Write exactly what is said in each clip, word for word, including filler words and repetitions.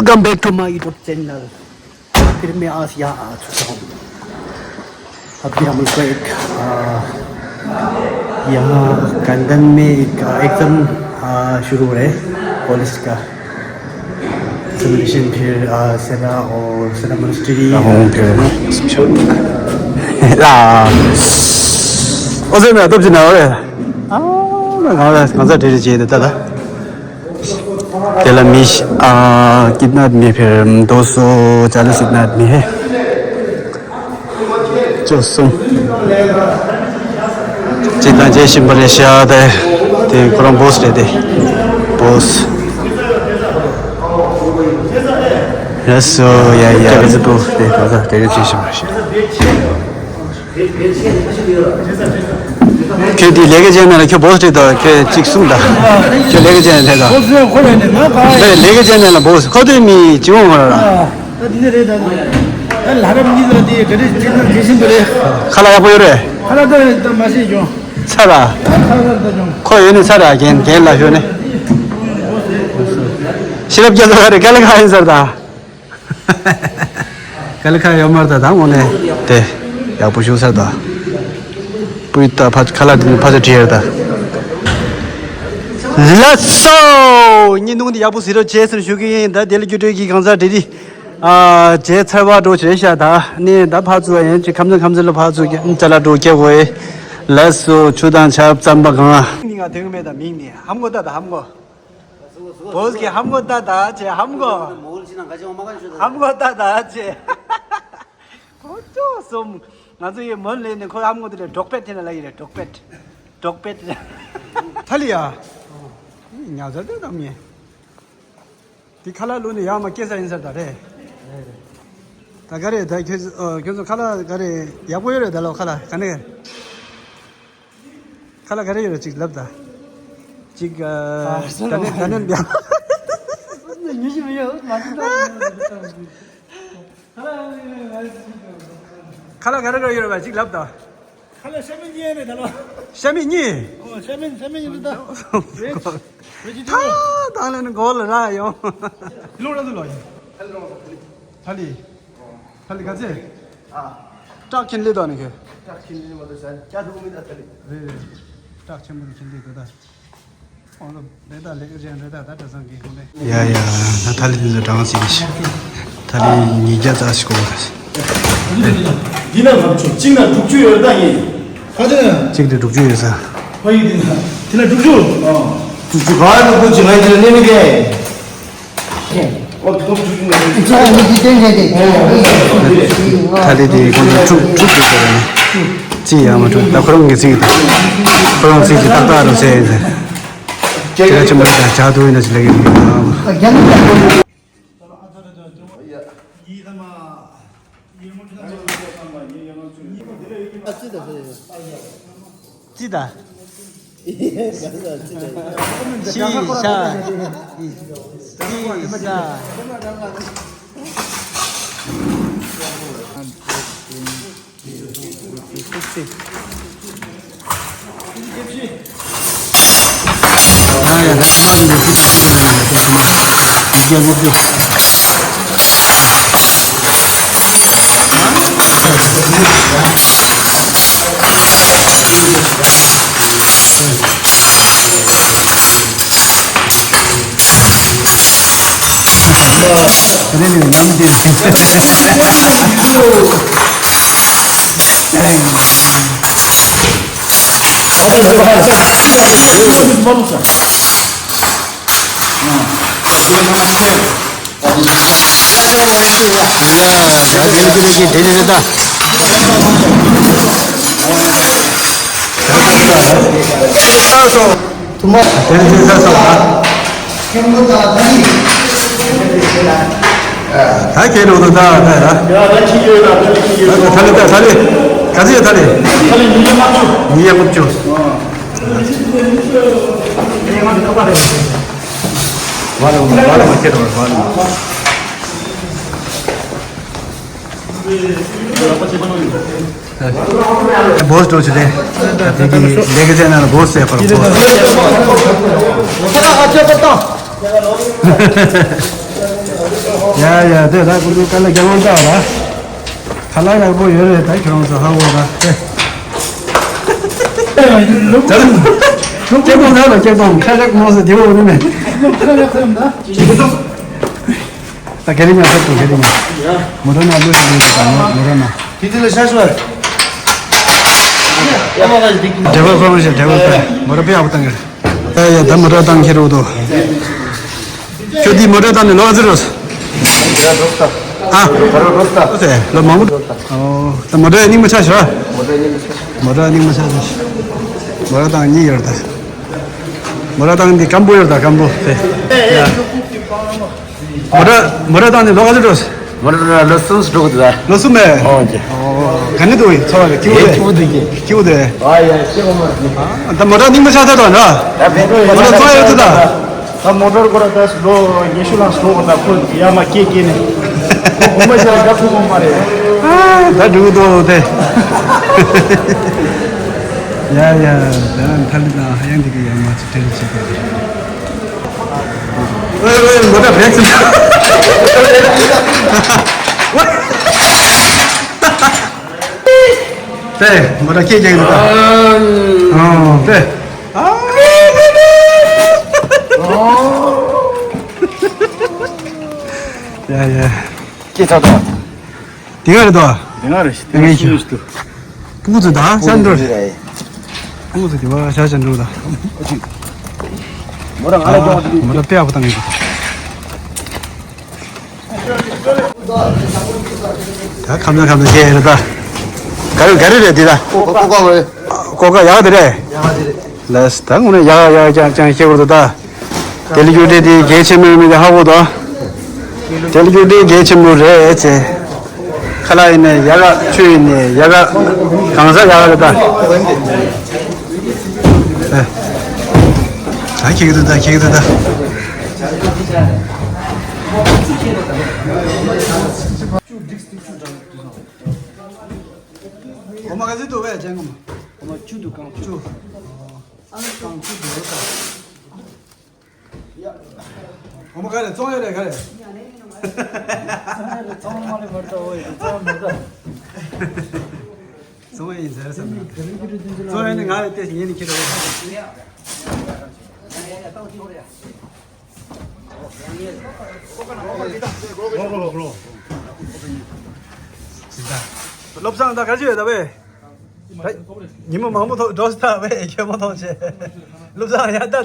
Welcome back to my YouTube channel. फिर मैं आज यहाँ आ चुका हूँ। अभी हम लोग को एक, आ, यहाँ कंदन में एक, आ, एग्जाम, आ, शुरू हो रहा है कॉलेज का। एग्जामिनेशन फिर, आ, सेरा और सेरा मोनेस्ट्री। لا. ཨོ་ཟེར་ན་སྟོབས་ཀྱིས་ན་བ་རེད། ཨ་ང་ང་ཚ་བྲེལ་བྲེལ་བྱས་ཏེ་ད་ལྟ། དེ་ལ་མི་ཤི་ཨ་ཀིད་ནབ་མི་ཕེར་མདོ་སོ་ཅ་ལི་སིད་ནབ་མི་ཧེ། ཅོ་སུམ། ཅི་དང་ཅི་ཤིམ་པ་རེ་ཤ་དེ། དེ་ཁོ་རང་བོ་སི་རེད་དེ། བོ་སི། ར་སོ་ཡ་ཡ་ར་ཟི་པོ་དེ་ག་ས་དེ་རེ་ཅི་ཤིམ་པ་རེ་ཤ། ཁྱོད་དེ་ལས་ཀ་བྱས་ན་ལ་ཁྱོད་བོ་སི་ཁྲིད་དང་ཁྱོད་གཅིག་གསུངས་དང་། ཁྱོད་ལས་ཀ་བྱས་ན་ལས་དང་། ཁོ་ཚོས་ཁོ་རེ་ནས་ང་ག་ལས་ལས་ཀ་བྱས་ན་ལ་བོ་སི་ཁོ་ཚོའི་མི་ཅི་འོང་བ་ར། ད་དེ་ནས་རེད་ད། ད་ལ་རབ་གཉིས་ལ་དེ་ག་རེ་ཅི་ན་དེ་བཞིན་དུ་རེད། ཁ་ལག་ཡག་པོ་ཡོད་རེད། ཁ་ལག་ད་ད་མ་ཤེས་ཀྱང་། ཚ་ར། ཁ་ལག་ད་ཀྱང་། ཁོ་ཡོད་ནི་ཚ་ར་རྒན་རྒན་ལ་ཤོད་ནི། ཤེས་རབ་རྒྱ་མཚོ་ག་རེ་དཀའ་ལས་ཁག་ཡིན་ཟེར་ད། དཀའ་ལས་ཁག་ཡོད་མ་རེད་ད། ད་དངོས་གནས་དེ་ཡག་པོ་ཞུ་ས་ད། སྤུས་དག་ཕ་ཁ་ལག་དེ་ནི་ཕ་ཚོ་བྲིས་ཡོད་ད། ལགས་སོ། བརྙན་ཐུང་འདི་ཡག་པོ་གཟིགས་རོགས་བྱས་ཟེར་ཞུ་གི་ཡིན། ད་དེ་ལ་རྒྱུ་འབྲས་ཀྱི་གང་ཟག་བྲིས་རིགས། ཨ་བྱས་ཚར་བ་འགྲོ་བྱས་ཤག་ད་ནི་ད་ཕར་ཚུར་ཡན་ཅིག་ཁམས་ཚན་ཁམས་ཚན་ལ་ཕར་ཚུར་ཅ་ལག་འགྲོ་སྐྱེ་དགོས། ལགས་སོ། ཆུ་དང་ཆར་རྩམ་པ་གང་། ནི་ང་དེ་གི་མེད་ད་མིང་ནི་ཧམ་གོ་ད་ད་ཧམ་གོ། བོ་སི་གི་ཧམ་གོ་ད་ད་ཅེ་ཧམ་གོ། ཧམ་གོ་ད་ད་ཅེ། ཁོ་ཅོ་སོམ། ང་ཚོ་ཡི་མོན་ལེ་ནི་ཁོ་ཧམ་གོ་དེ་ལ་འབྲོག་པེད་དེ་ན་ལ་ཡི་རེད་འབྲོག་པེད། འབྲོག་པེད། ཐ་ལི་ཡ། ཉ་ཟར་དེ་དམ་ཉེ། དེ་ཁ་ལག་ལུ་ནི་ཡ་མ་སྐྱེ་ས་ཡིན་ས་ད་རེད། ད་ག་རེ་ད་ཁྱོད་ཁྱོད་ཚོ་ཁ་ལག་ག་རེ་ཡག་པོ་ཡོད་རེད་ད་ལོ་ཁ་ལག་ག་ནས། ཁ་ལག་ག་རེ་ཡོད་རེད་ཅིག་ལབ་ད། ཅིག་ཨ་ད་ནི་ད་ནི་འདི། ཉི་ཤུ་མི་ཡོད་མ་ཅི་ད། ཁ་ལག་ག་རེ་ག་རེ་ཡོད་རེད་པ་ཅིག་ལབ་ད། ཁ་ལག་ཤ་མི་གཉིས་རེད་ད་ལོ། ཤ་མི་གཉིས། ཨོ་ཤ་མི་ཤ་མི་གཉིས་རེད་ད། རེད་ཅིག་ད། ད་ལ་ནི་གོ་ལ་ར་ཡོང་། ལོ་ར་ཟི་ལོ་ཡིན། ཐ་ལི། ཐ་ལི་ག་ཚད། ཨ། སྐྲག་ཁྱིན་ལི་དང་ནི་ཁྱོད། སྐྲག་ཁྱིན་ལི་མ་དུ་ཟ་ཅ་དུ་མི་ད་ཐ་ལི། རེད་རེད། སྐྲག་ཆེན་པོ་ནི་ཁྱིན་ལི་དུ་ད། ཨོ་ལོ་རེད་ད་ལེགས་རེད་རེད་ད་ད་གྲྭ་ཚང་གི་ཁོང་ནས། ཡ་ཡ། ད་ཐ་ལི་དེ་ཚོ་གྲངས་ཅིག་གི་ཤི། ཐ་ལི་ཉིས་བརྒྱ་ཙམ་ཞིག་གོ་བ་ད། འདི་ན་ལྔ་བཅུ་གཅིག་ན་དྲུག་ཅུ་ཡོད་ད་ཡིན། ཧ་ཅང་། གཅིག་དེ་དྲུག་ཅུ་ཡོད་ས། ཕ་ཡི་འདི་ན། དེ་ན་དྲུག་ཅུ། དྲུག་ཅུ་ག་ཡོད་དགོས་ཅི་ང་ཡི་དེ་ན་གནས་མི་གས། ཐ་ལི་དེ་ཁོང་ཚོ་ཕྲུག་ཕྲུག་དེ་ཚོ་རེད། རྩིས་ཡག་མ་ཕྲུག་ད་ཁོ་རང་གི་རྩིས་དང་། ཁོ་རང་རྩིས་ཀྱི་ཏག་ཏག་རུ་བྱས་ཡིན་ཟེར། ཁྱེད་རང་ཆེན་པོ་ཞིག་བྱ་ཐུབ་ཡིན་ན་ཅི་ལས་ཀྱི་མི་འདུག་ཅི་ད། ཤི་ཤ། ཤི་ཤ། ད་ཁྱེད་རང་ཚོ་ད་ད་ད། ཡ་ད་ཁྱི་ཡོད་ད་ད་ཁྱི་ཡོད། ད་ད་ལི་ད་ད་ལི། ག་ཚོད་ད་ལི། ད་ལི་ཉིས་བརྒྱ་ལྔ་བཅུ། ཉིས་བརྒྱ་ལྔ་བཅུ། ང་ལ་ང་ལ་མ་ཁྱེར་བར་ང་ལ། བོས་འགྲོ་ཆུ་ལེ། དེ་གི་ལས་ཀ་བྱས་ན་ལ་བོས་ཟེར་པར་བོས། ཁྱེད་ལ་ཨ་ཅག་པ་བཏང་། ཡ་ཡ་དེ་ད་ཀུ་ཀུ་ཀ་ལ་རྒྱ་མང་ད་ར། ཁ་ལག་ཡག་པོ་ཡོད་རེད། ད་ཁྱོད་རང་ཚོ་ཧ་གོ་ར་དེ། ཅེ་ཏོང་ཟ་ར་ཅེ་ཏོང་ཁ་རག་མོ་ཟེར་དེ་འོ་ནི་མེད། ད་ག་རེ་ཉོ་ས་ཏོ་ག་རེ་ཉོ། མོ་ཊ་ན་ལོས་ཡོད་རེད། ད་མོ་ཊ་ན། དེ་དེ་ལ་ཤ་ཤོར། འབྲས་བུ་ཁོ་རང་ཞིག་འབྲས་བུ་ཁོ་མོ་ཊ་དཔེ་ཡག་པོ་བཏང་གི་རེད། ཡ་ཡ་ད་མོ་ཊ་བཏང་ཁྱེར་འོ་དོ། ཁྱོད་འདི་མོ་ཊ་བཏང་ནས་ལོ་ག་ཚོད་འགྲོ། ཨ། ལོ་མང་པོ། ཨོ། ད་མོ་ཊ་རྙིང་པ་ཆགས་ཤག་མོ་ཊ་རྙིང་པ་ཆགས་ཤག་མོ་ཊ་རྙིང་པ་ཆགས་ཤག་མོ་ཊ་བཏང་གཉིས་ཡོད་རེད་ད། མོ་ཊ་བཏང་འདི་སྐམ་པོ་ཡོད་རེད་ད། སྐམ་པོ་དེ། ཡ། མོ་ཊ་མོ་ཊ་བཏང་ནས་ལོ་ག་ཚོད་འགྲོ། མོ་ཊ་ལ་ལོ་གསུམ་འགྲོ་གི་འདུག་ད། ལོ་གསུམ་མེད། ཨོ་ཀྱེ། ཨོ། ག་ནས་འདུག་ཚོ་བ་ལ་སྐྱིད་པོ་རེད། སྐྱིད་པོ་འདུག་ཀྱེ། སྐྱིད་པོ་རེད། ཨ་ཡ་སྐྱིད་པོ་མ་རེད། ཨ་ད་མོ་ཊ་རྙིང་པ་ཆགས་ཚར་དོ་ན། ད་མོ་ཊ་མོ་ཊ་ཚོང་ཡོད་འདུག་ད། ད་མོ་ཊ་ཁོ་ར་ད་ལོ་ཉི་ཤུ་ལ་སོང་བ་ད་ཁོ་ཡ་མ་སྐྱེ་སྐྱེ་ནས། ཁོ་གོམ་པ་ཞིག་ལ་རྒྱབ་ཐུབ་ཀྱི་མ་རེད། ཨ་ད་འགྲིག་གི་འདུག་དེ། ཡ་ཡ་ད་ཐ་ལི་དང་ཧ་ཡང་འདི་གི་ཡ་མ་ཅིག་དྲན་བྱེད་དགོས། ཨོའི་ཨོའི་མོ་ཊ་བྲེག་སོང་། དེ་མོ་ཊ་ཁྱེད་ཀྱི་འདུག་ད། ཨོ་དེ། ཡ་ཡ། སྐྱེས་ཚར་དང་། དེ་ག་རེད་དོ། དེ་ག་རེད། དེ་ག་རེད། ཤུ་ཤུ། ཕྲུ་གུ་ཚོ་ད་ཤར་འགྲོ། ཕྲུ་གུ་ཚོ་དེ་བ་ཤར་ཤར་འགྲོ་ད། མོ་རང་ང་ལ་ཀྱང་མོ་ཊ་དཔེ་ཡག་པོ་བཏང་གི་འདུག་ད་ཁམས་ཚན་ཁམས་ཚན་ཤེས་རེད་ད། ག་རེ་ག་རེ་རེད་འདི་ད། ཀོ་ཀ་ཀོ་ཀ་རེད། ཀོ་ཀ་ཡག་དེ་རེད། ཡག་དེ་རེད། ལགས་ད་དངོས་གནས་ཡག་ཡག་ཀྱང་ཀྱང་ཤེས་དགོས་འདུག་ད། དེ་ལ་རྒྱུ་འབྲས་དེ་གལ་ཆེན་པོ་ཡིན་མིན་དེ་ཧ་གོ་དོ། དེ་ལ་རྒྱུ་འབྲས་གལ་ཆེན་པོ་རེད་ཅེས། ཁ་ལག་ཡིན་ནའི་ཡག་ག་ཆུ་ཡིན་ནའི་ཡག་ག་གང་ཟག་ཡག་ག་རེད་ད། ཨེ། ད་ཁྱེད་ཀྱི་འདུག་ད་ཁྱེད་ཀྱི་འདུག་ད། འོ་མ་ག་ཚོད་འདུག་བས་ཅན་གོ་མ། འོ་མ་བཅུ་འདུག་རྐང་བཅུ། རྐང་བཅུ་འདུག་ད། འོ་མ་ག་རེ་བཙོང་ཡོད་རེད་ག་རེ། བཙོང་ཡོད་རེད་བཙོང་མ་རེད་མ་རེད་ད། འོ་ཡོད་བཙོང་མ་རེད་ད། བཙོང་ཡོད་ཡིན་ཟེར་བསམ་ན། བཙོང་ཡོད་ནི་ང་རེད་ལྟས་ངས་ནི་ཁྱེད་རེད། བློ་བཟང་ད་ག་རེ་བྱེད་ཡོད་ད་བས། ད་ཉི་མ་མང་པོ་ཐོག་འགྲོ་སྟངས་བས་ཁྱོད་མ་ཐོག་བྱས། བློ་བཟང་ཡ་ད་ད།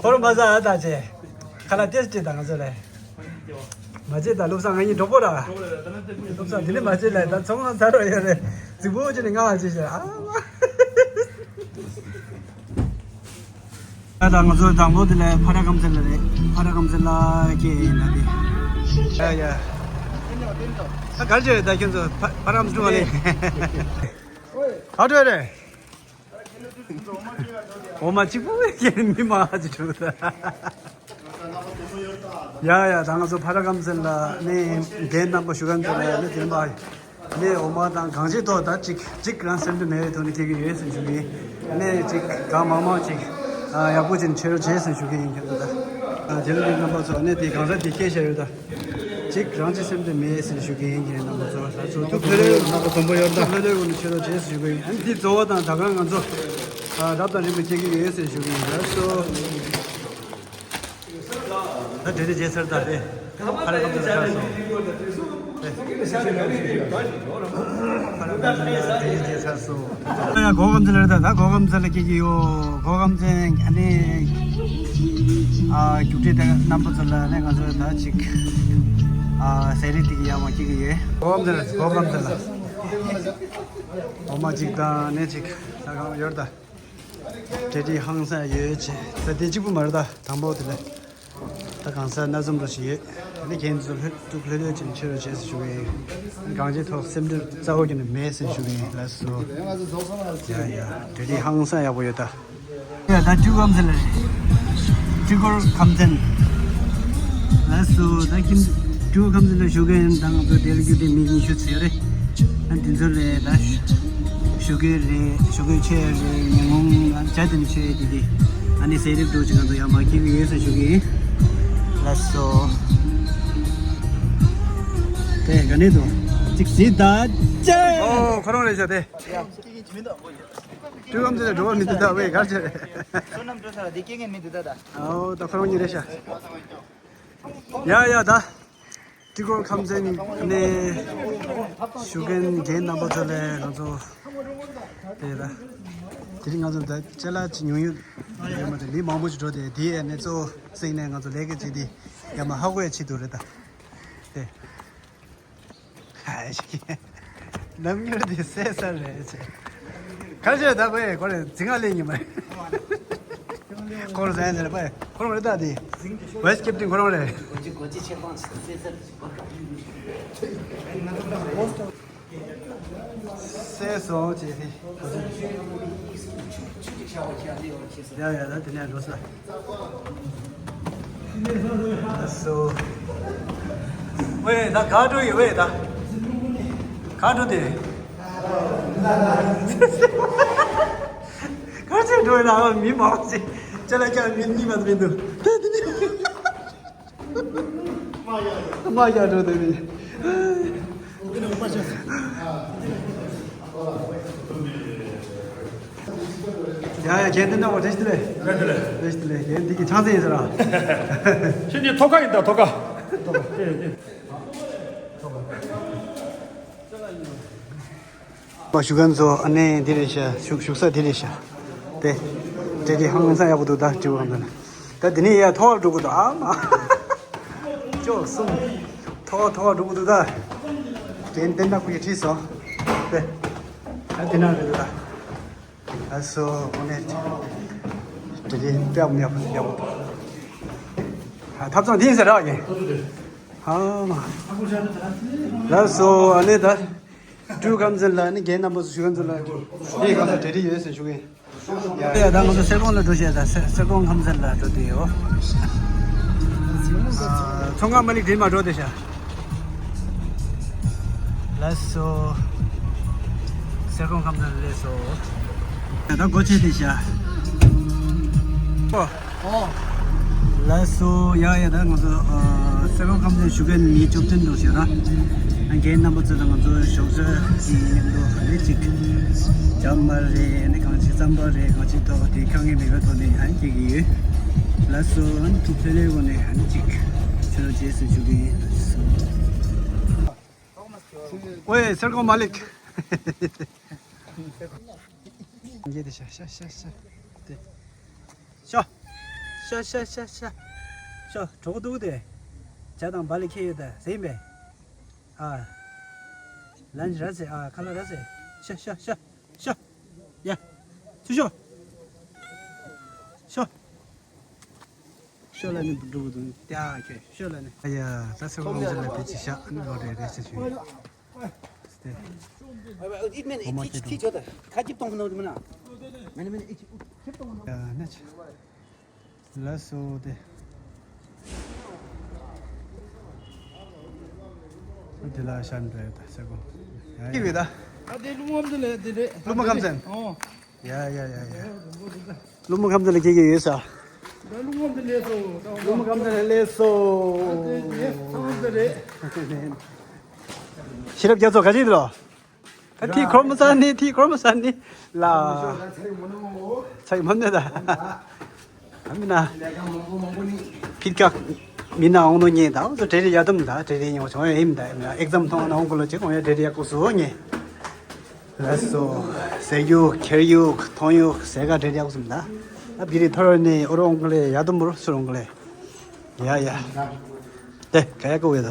འཁོར་མ་ཟ་ཨ་ད་བྱས། ཁ་ལག་ཏེས་ཏེ་ད་ང་ཚོ་ལས། མ་བྱས་ད་བློ་བཟང་ང་གཉིས་གྲོགས་པོ་ར། བློ་བཟང་དེ་ནས་མ་བྱས་ལས་ད་ཚོང་ཁང་ཚར་རོ་ཡོད་རེད། རྫིག་པོ་བྱས་ནས་ང་ཨ་བྱས་ཤག་ཨ། ད་ང་ཚོ་དང་པོ་དེ་ལ་ཕ་ར་ཀམ་ཚེ་ལ་རེད། ཕ་ར་ཀམ་ཚེ་ལ་སྐྱེས་ཡིན་ད་དེ། ཡ་ཡ། ད་གར་བྱས་ད་ཁྱོད་ཚོ་ཕ་ཕ་ར་ཀམ་ཚེ་ལ་རེད། ག་འགྲོ་རེད། འོ་མ་གཅིག་པུ་སྐྱེས་མི་མང་ཅིག་འགྲོ་ད། ཡ་ཡ་ད་ང་ཚོ་ཕ་ར་ཀམ་ཚེ་ལ་ནི་རྒན་རྣམ་པ་ཞུ་མཁན་ཚོ་ལ་ནི་དེ་མ། ནས་འོ་མ་དང་གང་ཅི་ཐོག་ད་ཅིག་ཅིག་རང་སེམས་ཁྲལ་མེད་པའི་ཐོག་ནས་སྐྱེ་གི་ཡོད་ཟེར་ཞུ་གི་ཡིན། ནས་ཅིག་གང་མང་མང་ཅིག་ཨ་ཡག་པོ་ཅིག་བྱེད་རོགས་བྱེད་ཟེར་ཞུ་གི་ཡིན། ཁྱེད་ཚོ་ད་ཨ་དེ་ལ་ནི་རྣམ་པ་ཚོ་ནས་དེ་གང་ཟག་དེ་སྐྱེ་བཞག་ཡོད་ད། ཅིག་རང་ཅི་སེམས་ཁྲལ་མེད་ཟེར་ཞུ་གི་ཡིན། ཁྱེད་རྣམ་པ་ཚོ་ད་ཚོ་ཐུགས་ལྷོད་ལྷོད་ནག་པོ་དོན་པོ་ཡོད་ད། ཐུགས་ལྷོད་ལྷོད་ངང་ནས་བྱེད་རོགས་བྱེད་ཟེར་ཞུ་གི་ཡིན། ཨ་ནི་དེ་གཙོ་བོ་དང་ད་ག་རང་ང་ཚོ་ཨ་རབ་དང་རིམ་པ་སྐྱེ་གི་ཡོད་ཟེར་ཞུ་གི་ཡིན། ལགས་སོ། ད་འབྲེལ་འདྲིས་བྱས་ཚར་ད་རེད། ཕ་ར་ཀམ་ཚེ་ལ་ཚར་སོང་། ཕ་ར་ཀམ་ཚེ་ལ་འབྲེལ་འདྲིས་བྱས་ཚར་སོང་། ཡ་གོ་ཀམ་ཚེ་ལ་རེད་ད། ད་གོ་ཀམ་ཚེ་ལ་སྐྱེ་གི་ཡོད། གོ་ཀམ་ཚེ་ཨ་ནི་ཨ་རྒྱུགས་སྤྲོད་ད་རྣམ་པ་ཚོ་ལ་ནི་ང་ཚོ་ད་ཅིག་ཨ་ཟས་རིགས་དེ་གི་ཡག་མ་སྐྱེ་གི་ཡོད། གོ་ཀམ་ཚེ་ལ་གོ་ཀམ་ཚེ་ལ་འོ་མ་ཅིག་དང་ནི་ཅིག་ད་གང་ཡོད་ད། འབྲེལ་འདྲིས་ཧང་སང་ཡོད་ཅེས་ད་དེ་གཅིག་པུ་མ་རེད་ད། དང་པོ་དེ་ལས། ད་གང་ཟག་སྣ་འཛོམས་རུ་ཞིག་ཡོད། ད་ནི་ཁྱེད་ཚོ་ལྷོད་ཐུགས་ལྷོད་ལྷོད་ཅིག་བྱེད་རོགས་བྱེད་ཟེར་ཞུ་གི་ཡིན། གང་ཅིའི་ཐོག་སེམས་ཁྲལ་རྩ་བ་ཉིད་ནས་མེད་ཟེར་ཞུ་གི་ཡིན། ལགས་སོ། ཡ་ཡ་འབྲེལ་འདྲིས་ཧང་སང་ཡག་པོ་ཡོད་ད། ཡ་ད་སྤྲུལ་ཁམས་ཚན་ལ་རེད། སྤྲུལ་སྐོར་ཁམས་ཚན། ལགས་སོ། ད་ཁྱིམ་སྤྲུལ་སྐོར་ཁམས་ཚན་ལ་ཞུ་གི་ཡིན། ད་ང་ཚོ་དེ་ལ་རྒྱུ་དེ་མི་ཉི་ཤུ་ཙམ་ཡོད་རེད། ཨ་འདི་ཚོ་ལས་ད་ཞོགས་ཀས་རེད། ཞོགས་ཀས་མཆོད་ཡས་རེད། ཉིན་གུང་ཇ་དེ་ནས་མཆོད་ཡས་དེ་དེ་ཨ་ནི་ཟས་རིགས་འདྲ་ཅིག་ང་ཚོ་ཡར་མར་སྐྱེལ་གི་ཡོད་ཟེར་ཞུ་གི་ཡིན། ལགས་སོ། ག་ནས་འདུག་ཅིག་སྲིད་ད་ཅེ། ཨོ་ཁོ་རང་རེད་ཤག་དེ། སྤྲུལ་སྐམ་ཚོ་ལ་འགྲོ་བ་མི་འདུག་ད་བས་གར་ཆེ་རེད། བསོད་ནམས་སྤྲོ་ས་ལ་དེ་སྐྱེ་ངེས་མི་འདུག་ད་ད། ཨོ་ད་ཁོ་རང་གཉིས་རེད་ཤག་ཡ་ཡ་ད། སྤྲུལ་སྐོར་ཁམས་ཚན་ནས་ཞུགས་མཁན་རྒན་རྣམ་པ་ཚོ་ལ་ང་ཚོ་དེ་ད། དེ་རིང་ང་ཚོ་ད་ཅ་ལག་ཅིག་ཉོ་ཡོད་ཡོད་མ་རེད། མི་མང་པོ་ཞིག་འགྲོ་དེ་དེའི་གནས་ཚུལ་གསན་ནས་ང་ཚོ་ལས་ཀ་བྱེད་དེ་ཡ་མ་ཧ་གོ་ཡ་ཆེད་དུ་རེད་ད། དེ། ནམ་མྱུར་དེ་སད་ས་རེད་ཆེ། ཁ་ཤས་ད་པས་ཁོ་རེ་འཛིང་ང་ལེན་ཉི་མ་རེད། ཁོ་རེ་ཟན་ཟེར་པས་ཁོ་རང་རེད་ད་དེ། ཝེས་ཀེབ་ཏིང་ཁོ་རང་རེད། སད་སོང་ཅེས་ཏེ། ཡ་ཡ་ད་དེ་ནས་འགྲོ་ས། སོ། ཝེ་ད་ག་འགྲོ་ཡི་ཝེ་ད། ག་འགྲོ་དེ། ག་ཚོད་འགྲོ་ཡི་ན་མི་མང་ཅིག་ཅ་ལག་ཀྱང་མི་གཉིས་མ་མི་འདུག་ད་དེ་ནས། མ་ཡ་འགྲོ་དེ་ནི། ཡ་ཡ་རྒན་དེ་ནོ་བ་རེ་ཞིག་ལེ། རེ་ཞིག་ལེ། རེ་ཞིག་ལེ་རྒན་དེ་གི་ཆང་ས་ཡིན་ཟེར་ར། ཁྱེད་ཀྱི་ཐོ་ཁ་ཡིན་ད་ཐོ་ཁ། པ་ཞུ་མཁན་ཚོ་ཨ་ནེ་འདི་རེད་ཤག་ཞུ་ཞུ་ས་འདི་རེད་ཤག་དེ། དེ་དེ་ཧང་ཧང་ས་ཡག་པོ་འདུག་ད་སྤྲེའུ་ཧང་ད་ན། ད་འདི་ནས་ཡར་མཐོ་བ་འགྲོ་གི་འདུག་ཨ་མ། ཅོ་གསུམ། མཐོ་བ་མཐོ་བ་འགྲོ་གི་འདུག་ད། དེ་འདི་འདྲ་ཁུ་ཡི་ཁྲིད་སོང་། དེ། ད་འདི་ན་རེད་འདུག་ད། ཨ་སོ་ཨ་ནེ། དེ་དེ་ཡག་པོ་ཡག་པོ་ཡག་པོ། ཨ་ཐབ་ཚང་འདི་ཡིན་ཟེར་ར་ཡིན། ཨ་མ། ལགས་སོ་ཨ་ནེ་ད། སྤྲེའུ་ཁམས་ཚན་ལ་ནི་རྒན་རྣམ་པ་ཚོ་ཞུ་མཁན་ཚོ་ལ་དེ་གང་ལ་གྲ་སྒྲིག་ཡོད་ཟེར་ཞུ་གི་ཡིན། ཡ་ཡ་ད་ང་ཚོ་གསེར་ཀོང་ལ་འགྲོ་བྱས་ད་གསེར་གསེར་ཀོང་ཁམས་ཚན་ལ་འགྲོ་དུས་ཡོད། ཚོང་ཁང་མ་ལིག་དྲིན་མ་འགྲོ་དེ་ཤ། ལགས་སོ། གསེར་ཀོང་ཁམས་ཚན་ལ་སླེབས་སོ། ད་སྒོ་ཕྱེ་དེ་ཤ། ཨོ། ལགས་སོ། ཡ་ཡ་ད་ང་ཚོ་ཨ་གསེར་ཀོང་ཁམས་ཚན་ཞུ་མཁན་མི་བཅུ་བདུན་འདུག་ཟེར་ན། རྒན་རྣམ་པ་ཚོ་དང་ང་ཚོ་ཞོགས་ཇ་གི་མཉམ་དུ་ཨ་ནི་གཅིག་ཇ་མར་རེད། ཨ་ནི་གང་ཅི་རྩམ་པ་རེད། གང་ཅི་ཐོག་དེ་ཁ་ངན་མེད་པའི་ཐོག་ནས་ཨ་ནི་སྐྱེལ་གྱི་ཡོད། ལགས་སོ། ཨ་ནི་ཐུགས་ཕན་ལས་སྒོ་ནས་ཨ་ནི་གཅིག་ཁྱོད་རང་རྗེས་སུ་ཞུ་གི་ཡིན། ལགས་སོ། ཝེ་གསེར་ཀོང་མ་ལིག་འགྱེད་དེ་ཤ་ཤ་ཤ་ཤ། དེ། ཤ། ཤ་ཤ་ཤ་ཤ། ཤ། གྲོགས་འདུག་དེ། ཇ་དང་བ་ལི་ཁྱེར་ཡོད་ད་ཟེར་ཡིན་པས། ཨ། ལན་ར་ཟེ་ཨ་ཁ་ལ་ར་ཟེ། ཤ་ཤ་ཤ། ཤ། ཡ། ཚུར་ཤོག་ཤ། ཤོ་ལ་ནི་འགྲོ་གི་འདུག་ཏ་ཁྱོད་ཤོ་ལ་ནི། ཡ་ད་སེ་བ་ལོང་ཟེར་ལ་བེད་ཅི་ཤ་ནི་ལོ་རེ་རེ་ཟེར་ཞུ་ཡོད། ཨི་མེན་ཨི་ཐི་ཐི་ཆོ་ད་ཁ་ཅིབ་གཏོང་གི་ནོ་དུ་མ་ན། མེན་མེན་ཨི་ཐི་ཆིབ་གཏོང་གི་ནོ། ཡ་ན་ཆ། ལགས་སོ་དེ། དེ་ལ་ཤར་འགྲོ་ཡོད་ད་ཟེར་གོ། ཡ་ཡ། ཡོད་ད། ཨ་དེ་ཀླུ་མོ་ཁམས་ཚན་ལ་དེ་རེད། ཀླུ་མོ་ཁམས་ཚན། ཨོ། ཡ་ཡ་ཡ་ཡ། ཀླུ་མོ་ཁམས་ཚན་ལ་སྐྱེ་གི་ཡོད་ས། ད་ཀླུ་མོ་ཁམས་ཚན་ལས་སོ། ཀླུ་མོ་ཁམས་ཚན་ལ་སླེབས་སོ། ཨ་དེ་དེ་ཚང་དེ་རེད། ཤེས་རབ་རྒྱ་མཚོ་ག་ཅིག་འདུག་ཐ་ཐི་ཁོར་མོ་ས་ནི་ཐི་ཁོར་མོ་ས་ནི་ལ། ཚ་གི་མ་ནི་ད། ཨ་མི་ན། ཕིར་ཀ་མི་ན་འོང་ནོ་ཉེ་ད་འོ་ཚོ་གྲེ་རེ་ཡ་དམ་ད་གྲེ་རེ་ཉོ་ཆོང་ཡ་ཡིམ་ད་ཡིམ་ན་ཨེག་ཛམ་ཐོང་ན་འོང་གོ་ལོ་ཅེ་འོང་ཡ་གྲེ་རེ་ཡ་ཀུ་སུ་ཉེ། ལགས་སོ། ཟས་རྒྱུག་ཁྱེར་རྒྱུག་ཐོང་རྒྱུག་ཟས་ག་གྲེ་རེ་ཡ་ཀུ་སུ་མི་ད། ཨ་བི་རི་ཐོར་ནི་འོ་རོ་འོང་གོ་ལེ་ཡ་དམ་བུ་རོ་སུ་རོང་གོ་ལེ། ཡ་ཡ། དེ་ག་ཡ་ཀུ་ཝེ་ད།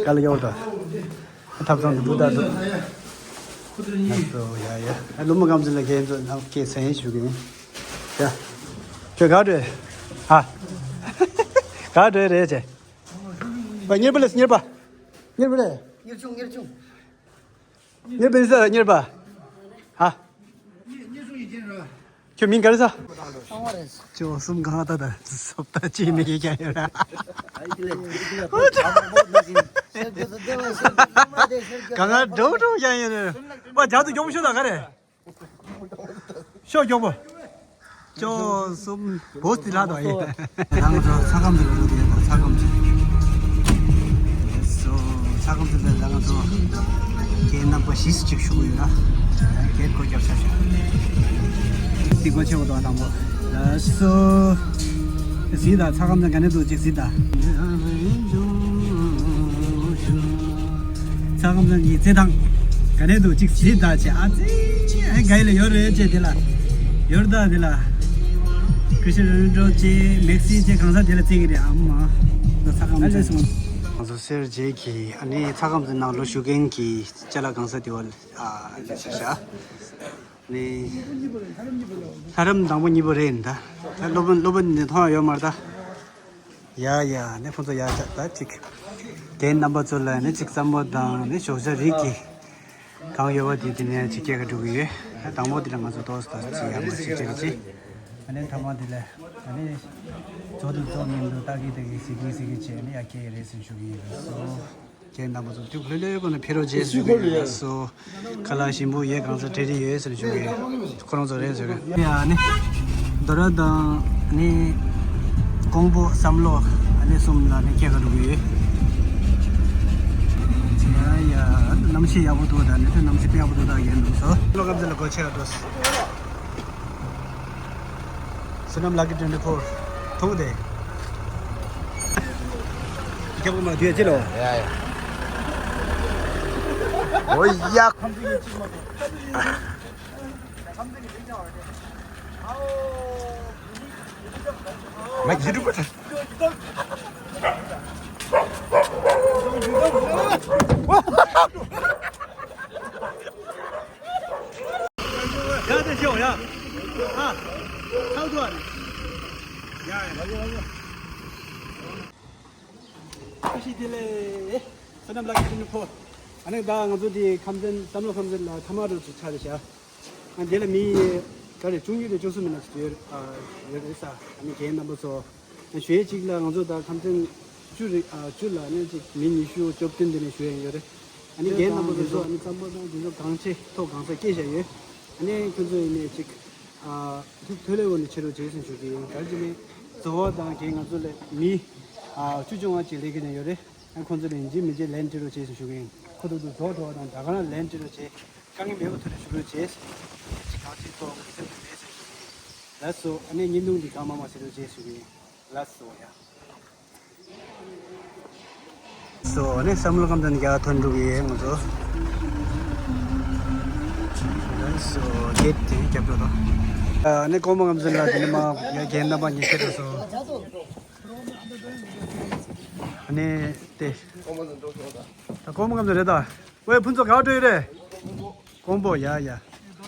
ག་ལ་ཡོ་ད། ཐབ་ཚང་དུ་བུ་ད་དུ། ལགས་སོ་ཡ་ཡ། ཨ་ཀླུ་མོ་ཁམས་ཚན་ལ་རྒན་ཚོ་ནམ་སྐད་སེང་ཞུ་གི་ཡིན། ཡ། ཁྱོད་ག་འགྲོ། ཧ། ག་འགྲོ་རེད་ཅེ། པ་གཉེར་པ་ལས་གཉེར་པ། གཉེར་པ་ལས། གཉེར་ཆུང་གཉེར་ཆུང་། གཉེར་པ་ལས་ས་གཉེར་པ། ཧ། ཁྱོད་མིང་ག་རེ་ས། ཅོ་གསུམ་གང་ལྟ་ད་སོབ་ད་ཅི་མི་ཡེ་ཀྱང་ཡོད་ར། གང་ང་འགྲོ་འགྲོ་ཀྱང་ཡོད་ར། པ་ཇག་ཏུ་མགྱོགས་ཤོད་ད་ག་རེ། ཤོག་མགྱོགས་པོ། ཅོ་གསུམ་བོ་སི་ལ་དོ་ཡེ། རང་ཚོ་ས་ཁམས་ཚོ་རུ་དེ་ཡོད་པ་ས་ཁམས་ཚོ། སོ་ ལྷ་ཁང་དེ་ལ་ང་ཚོ་རྒན་རྣམ་པ་བཞི་ཅིག་ཞུགས་ཡོད་ར། རྒན་སྒོ་རྒྱབ་ཤག་ཤག་དེ་སྒོ་ཕྱེ་བ་དང་དང་པོ། ལགས་སོ། གཟིགས་དང་། ཚ་ཁམས་ཚན་ག་ནས་འདུག་ཅིག་གཟིགས་དང་། ཚ་ཁམས་ཚན་གྱི་རྩེད་ཐང་ག་ནས་འདུག་ཅིག་གཟིགས་དང་། ཅེ་ཨ་ཙི་ཨ་ག་ཡི་ལ་ཡོད་རེད། ཅེ་དེ་ལ་ཡོད་ད། དེ་ལ་ཀི་ཤི་རོ་ནལ་ཌོ་ཅེ་མེ་སི་ཅེ་གང་ས་དེ་ལ་རྩེད་ཀྱི་རེད། ཨ་མ་ད་ཚ་ཁམས་ཚན། ང་ཚོ་སེར་བྱེས་ཀྱི་ཨ་ནི་ཚ་ཁམས་ཚན་ནང་ལོ་ཞུགས་མཁན་གྱི་ཅ་ལག་གང་ས་དེ་བ་ཨ་ལས་བྱ་བྱ། ནི། ལྷ་རམས་དང་པོ་གཉིས་པོ་རེད་ད། ད་སློབ་དཔོན་སློབ་དཔོན་འདི་མཐོང་ཡ་ཡོད་མ་རེད་ད། ཡ་ཡ་ནི་ཁོང་ཚོ་ཡ་ད་ཅིག་རྒན་རྣམ་པ་ཚོ་ལ་ནི་ཅིག་རྩམ་པ་དང་ནི་ཞོགས་ཇ་རིགས་ཀྱི་གང་ཡོད་པ་དེ་དེ་ནས་ཅིག་སྐྱེལ་ག་འགྲོ་གི་ཡོད། ད་དང་པོ་དེ་ལ་ང་ཚོ་ཏོག་ཙམ་ཅིག་ཡར་མར་ཅིག་བྱེད་ཀྱི་ཅིག་ཨ་ནི་མཐའ་མ་དེ་ལ་ཨ་ནི་ཚོགས་འདུ་ཚོགས་མིན་འདུག་ལྟ་གི་ལྟ་གི་ཟི་གི་ཟི་གི་བྱས་ནི་ཡར་སྐྱེལ་གི་རེད་ཟེར་ཞུ་གི་ཡིན། ལགས་སོ། རྒན་རྣམ་པ་ཚོ་ཐུགས་ལྷོད་ལྷོད་སྒོ་ནས་ཕེབས་རོགས་བྱེད་ཟེར་གི་ཡོད། སོ། ཁ་ལག་ཞིམ་པོ་ཡས་གང་ས་སྤྲད་རེ་ཡོད་ཟེར་ཞུ་གི་ཡོད། ཁོ་རང་ཚོ་རེད་ཟེར་གི་ཡ། ནི་རྡོ་ར་དང་ནི་ཀོང་པོ་བསམ་བློ་ཨ་ནི་གསུམ་ལ་ནི་སྐྱེལ་ག་འགྲོ་གི་ཡོད། ཡ་ཡ་གནམ་གཤིས་ཡག་པོ་འདུག་ད་ནི་གནམ་གཤིས་དཔེ་ཡག་པོ་འདུག་ད་རྒན་རྣམ་ཚོ་བསམ་བློ་སྐམ་ཚ་ལ་སྒོ་ཕྱེ་ག་འགྲོ། བསོད་ནམས་ལག་གི་ཊུ་ཝེན་ཊི་ཕོར། ཐུང་དེ། རྒྱབ་ཀུན་མ་དུས་ཅི་ལོ། ཡ་ཡ། ཨོ་ཡ། མ་ཡི་རུ་པ། ཡ་དེ་ཤོག་ཡ། ཨ། ཁ་ཐུག་ཨ་ནི། ཡ་ཡ། ཨ་ཤི་དེ་ལེ། བསོད་ནམས་ལགས་ཀྱི་ཕོ། ཨ་ནི་ད་ང་ཚོ་དེ་ཁམས་ཚན་བསམ་བློ་ཁམས་ཚན་ལ་ཐ་མག་རུ་ཚོ་ཆ་རེ་བཞག་ཨ་དེ་ལ་མི་ག་རེ་བཅུ་གཉིས་དང་བཅུ་གསུམ་མི་ནག་ཅིག་ཡོད་ཨ་ཡོད་རེད་ས། ཨ་ནི་རྒན་རྣམ་པ་ཚོ། ཞུ་ཡས་གཅིག་ལ་ང་ཚོ་ད་ཁམས་ཚན་བཅུ་རེད་ཨ་བཅུ་ལ་ནི་གཅིག་མི་ཉི་ཤུ་བཅུ་བདུན་དེ་ནས་ཞུ་ཡས་ཡོད་རེད། ཨ་ནི་རྒན་རྣམ་པ་ཚོ་ཚོ་ཨ་ནི་རྩམ་པ་དང་དེ་ཚོ་གང་ཆེ་ཐོག་གང་ས་སྐྱེས་བཞག་ཡོད། ཨ་ནི་ཁྱོད་ཚོ་ཡིན་ནས་གཅིག་ཨ་ཐུགས་ཐོད་ལས་འོ་ནས་ཕྱི་རུ་རྗེས་སུ་ཞུ་གི་ཡིན། ག་རེ་བྱས་ནས་ཛོ་བ་དང་རྒན་ང་ཚོ་ལས་མི་ཨ་བཅུ་བཅོ་ལྔ་ཅིག་ལས་ཀྱི་ནས་ཡོད་རེད། ཨ་ཁོང་ཚོ་ལ་ཡིན་གཅིག་མིན་གཅིག་ལན་སྤྲད་རོགས་བྱེད་ཟེར་ཞུ་གི་ཡིན། ཁོ་ཐུག་ཐུག་ཛོ་ཛོ་བ་དང་ད་ག་རང་ལན་སྤྲད་རོགས་བྱེད། དཀའ་ངལ་མེད་པ་ཐུག་རེ་ཞུ་རོགས་བྱེད། ཅིག་གང་ཅིག་ཐོག་སེམས་ཁྲལ་མེད་ཟེར་ཞུ་གི་ཡིན། ལགས་སོ། ཨ་ནི་བརྙན་ཐུང་འདི་གང་མང་མང་ཟེར་རོགས་བྱེད་ཞུ་གི་ཡིན། ལགས་སོ་ཡ། སོ་ནི་བསམ་བློ་ཁམས་དང་རྒྱ་ཐོན་འགྲོ་གི་ཡོད་ང་ཚོ། ལགས་སོ་གེད་དེ་རྒྱབ་འགྲོ་དང་། ཨ་ནི་ཀོང་པོ་ཁམས་ཚན་ལ་དེ་ནི་མ་ཡ་རྒན་རྣམ་པ་ཉེ་ཆེ་འགྲོ་སོང་། ཨ་ནི་དེ། ད་ཀོང་པོ་ཁམས་ཚན་རེད་ད། ཝེ་ཕུན་ཚོགས་ག་བ་འགྲོ་ཡི་རེད། ཀོང་པོ་ཡ་ཡ།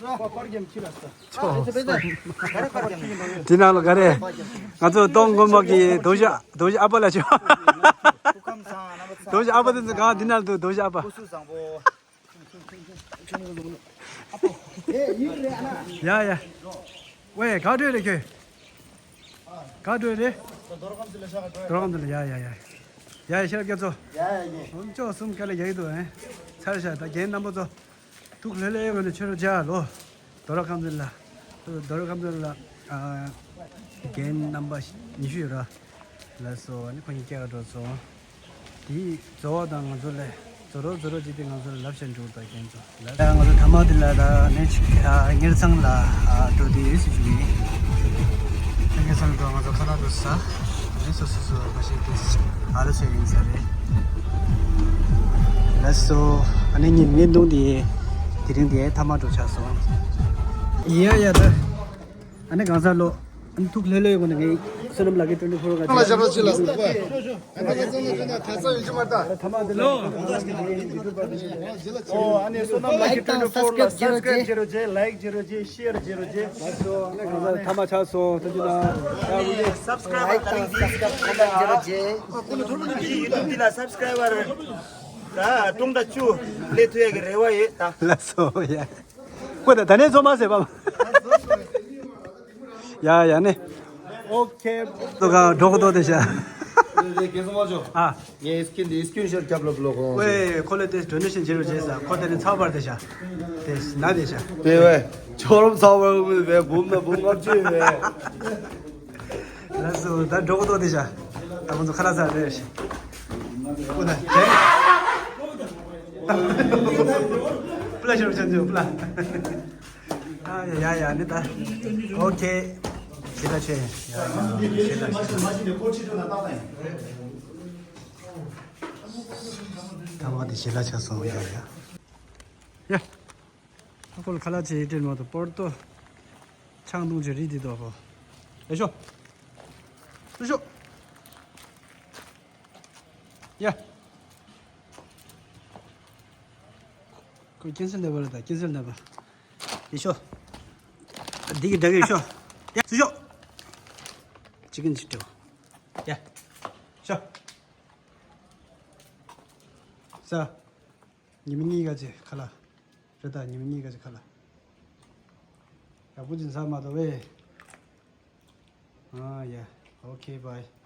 ཅོ། འདི་ནང་ལ་ག་རེ། ང་ཚོ་སྟོང་དགོན་པ་གི་རྡོ་རྗེ་རྡོ་རྗེ་ཨ་ཕ་ལ་ཅོ། རྡོ་རྗེ་ཨ་ཕ་དེ་ཚོ་གང་འདི་ནང་དུ་རྡོ་རྗེ་ཨ་ཕ། ཡ་ཡ། ཝེ་ག་འགྲོ་རེད་ཁྱོད། ག་འགྲོ་རེད། རྡོ་ར་ཁམས་ཚན་ལ་ཡ་ཡ་ཡ། ཡ་ཡ་ཤེས་རབ་རྒྱ་མཚོ། ཡ་ཡ་ཡ། ཅོ་གསུམ་ག་ལ་ཡག་གི་འདུག་ཨེ། ཚར་ཤག་ད་རྒན་རྣམ་པ་ཚོ། ཐུགས་ལྷོད་ལྷོད་ངང་ནས་ཕྱི་རུ་བཅར་ལོ། རྡོ་ར་ཁམས་ཚན་ལ། རྡོ་ར་ཁམས་ཚན་ལ། ཨ། རྒན་རྣམ་པ་ཉི་ཤུ་ཡོད་ར། ལགས་སོ་ཨ་ནི་ཁོང་གཉིས་སྐྱེལ་ག་འགྲོ་སོང་། དེ་ཛོ་བ་དང་ང་ཚོ་ལས་ཛོ་རོ་ཛོ་རོ་བྱས་ཏེ་ང་ཚོ་ལ་ལབ་བྱས་འགྲོ་ད་རྒན་ཚོ་ལ། ད་ང་ཚོ་ཐ་མག་དེ་ལ་ད་ནས་ཅིག་ཨ་གཉེར་ཚང་ལ་ཨ་འགྲོ་དེ་ཡོད་ཟེར་ཞུ་གི་ཡིན། གཉེར་ཚང་འགྲོ་ང་ཚོ་ཁ་ལག་འགྲོ་ཟ། རེད་སོ་སོ་སོ་མ་ཤེས་ཏེ་ཨ་ར་ཚོད་ཡིན་ས་རེད། ལགས་སོ། ཨ་ནི་ངའི་བརྙན་ཐུང་དེ་དེ་རིང་དེ་ཐ་མག་འགྲོ་ཆགས་སོང་། ཡ་ཡ་ད། ཨ་ནི་གང་ཟག་ལོ། ཨ་ནི་ཐུགས་ལྷོད་ལྷོད་ཡོང་ནས་ངའི་བསོད་ནམས་ལགས་ཀྱི་ཊུ་ཝེན་ཊི་ཕོར་ག་ལ་ཞབས་ར་ཅི་ལ་སོགས་པ། ཨ་ནི་ང་ཚོ་ནང་ཁྱོད་ན་ཐ་ཚ་ཡོད་ཅི་མ་ད། ཐ་མག་དེ་ལོ། ཨོ་ཨ་ནི་བསོད་ནམས་ལགས་ཀྱི་ཊུ་ཝེན་ཊི་ཕོར་ལ་སབ་སི་ཀ་རེབ་བྱེད་རོགས་བྱེད། ལའིཀ་བྱེད་རོགས་བྱེད། ཤེར་བྱེད་རོགས་བྱེད། ལགས་སོ། ཨ་ནི་གང་ཟག་ཐ་མག་ཆགས་སོང་། ཐུགས་རྗེ་གནང་། ཡ་ཝུ་ཡེ། སབ་སི་ཀ་རེབ་ལའིཀ་དང་སབ་སི་ཀ་རེབ་ཀོ་མེན་ཊི་བྱེད་རོགས་བྱེད། ཡུ་ཊུབ་འདི་ལ་སབ་སི་ཀ་རེབ་ད་སྟོང་དང་བཅུ་སླེབས་ཐུབ་ཡ་གི་རེ་བ་ཡོད་ད། ལགས་སོ་ཡ། ཁོ་ད་ད་ནས་ཚོ་མ་ཟེར་བ། ཡ་ཡ་ནས། ཨོ་ཁེ། ཏོ་ག་འགྲོ་གི་འདུག་དེ་ཤ། དེ་དེ་རྒན་ཚང་མ་ཅོ། ཨ། ངས་སི་ཀིན་དེ་སི་ཀིན་ཤོཊ་རྒྱབ་ལོ་བློ་གོ། ཝེ་ཁོ་ལ་དེ་ཌོ་ནེ་ཤན་བྱེད་རོགས་བྱེད་ས་ཁོ་དེ་ནས་ཚགས་པར་དེ་ཤ། དེ་ན་དེ་ཤ། དེ་ཝེ་ཆོ་རོམ་ཚགས་པར་ཝེ་བུམ་ན་བུམ་ལྔ་བཅུ་ཝེ། ལགས་སོ་ད་འགྲོ་གི་འདུག་དེ་ཤ། ད་ཁོང་ཚོ་ཁ་ལག་ཟ་རེད་ཤ། ཁོ་ད་དེ། པུ་ལ་ཤོར་ཆ་འཇུ་པུ་ལ། ཨ་ཡ་ཡ་ཡ་ནི་ད། ཨོ་ཁེ། ཞེ་ལ་ཆེ། ཡ་ཡ་ཞེ་ལ་ཆེ། ཐ་མ་དེ་ཞེ་ལ་ཆ་སོང་། ཡ་ཡ། ཡ། ཨ་ཁོ་ལ་ཁ་ལག་ཆེ་ཡི་སྤྲད་མ་ཐུབ་པོར་ཏོ། ཆང་འཐུང་ཆེ་རི་དེ་དོ་ཧོ། ཡ་ཤོ། ཡ་ཤོ། ཡ། ཁོས་ཀན་སེལ་ནས་པ་རེད་ད། ཀན་སེལ་ནས་པ། ཡ་ཤོ། འདི་གི་འདྲ་གི་ཡ་ཤོ། ཡ་སུ་ཤོ། ཅི་གིན་ཅི་སྤྲད། ཡ། ཤོ། ས། ཉི་མ་གཉིས་ཀ་ཅིག་ཁ་ལག་རེད་ད། ཉི་མ་གཉིས་ཀ་ཅིག་ཁ་ལག་ཡག་པོ་ཅིག་ཟ་མ་ཐུབ་པས། ཨ་ཡ། ཨོ་ཁེ་བྷའི།